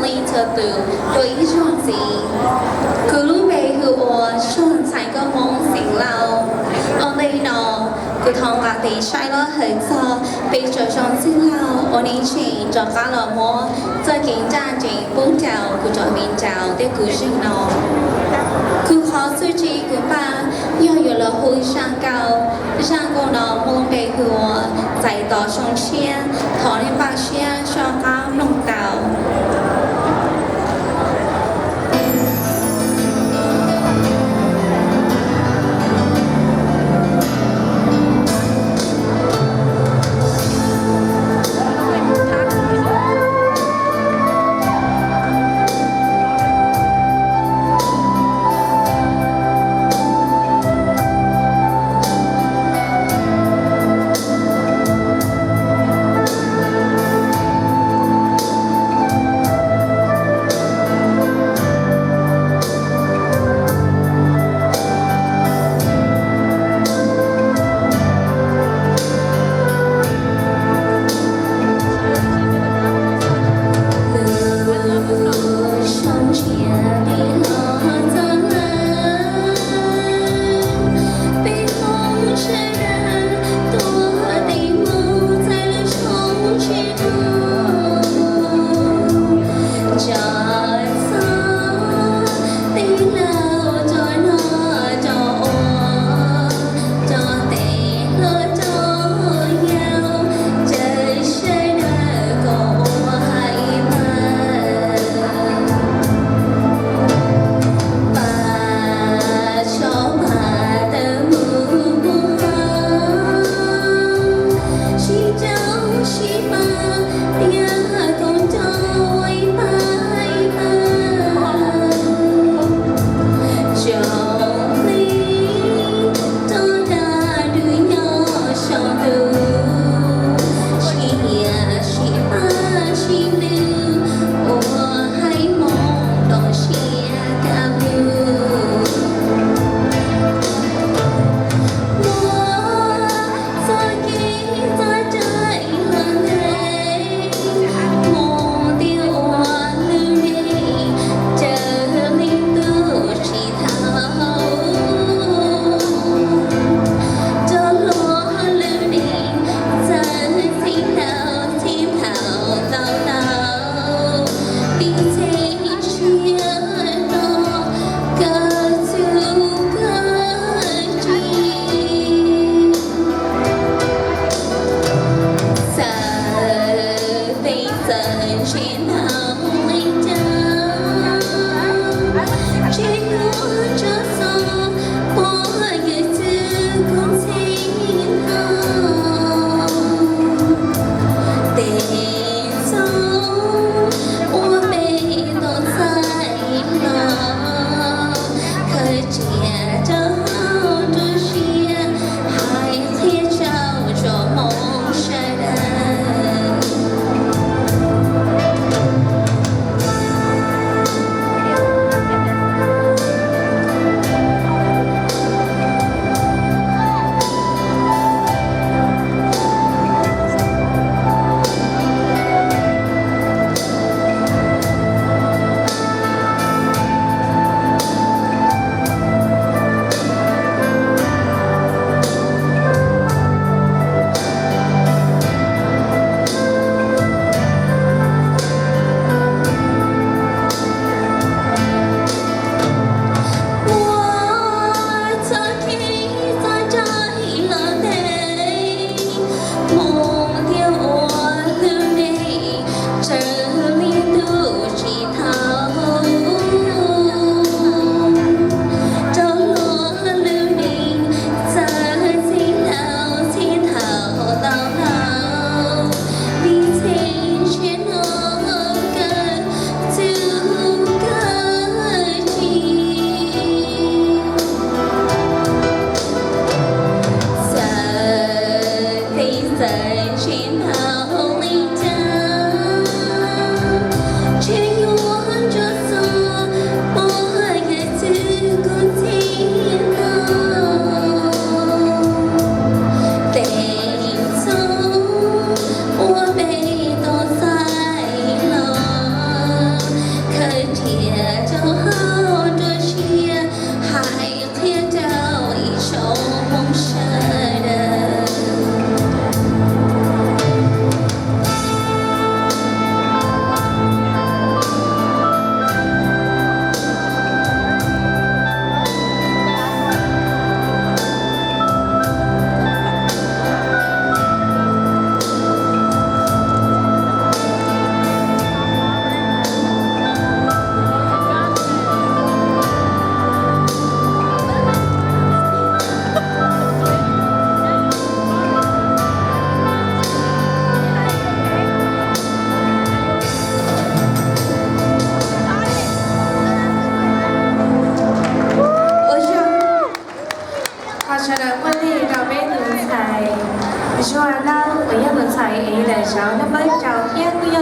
Txhua tus dua ib zaug ntxiv. Kuv lub npe hu ua Suag Ntxhais Nkauj Hmoob Xeev Lauj. Ua ntej no, kuv thov nqa tes saib lub hawm txog peb tsoom zoo txwj laug uas nej tseem rov qab los muab txoj kev ncaj ncees pub rau kuv cov viv ncaus thiab kuv zeej no. Kuv qhov txuj ci kuv npaj yog yuav los hu zaj nkauj. Zaj nkauj no muaj lub npe hu ua Txais Tos Xyoo Tshiab. Thov nej npaj siab soj qab mloog tau. Sawv daws quaj tig rau peb tus ntxhais Zuag Laub uas yog tus ntxhais es daim zauv noj peb caug thiab kuj yog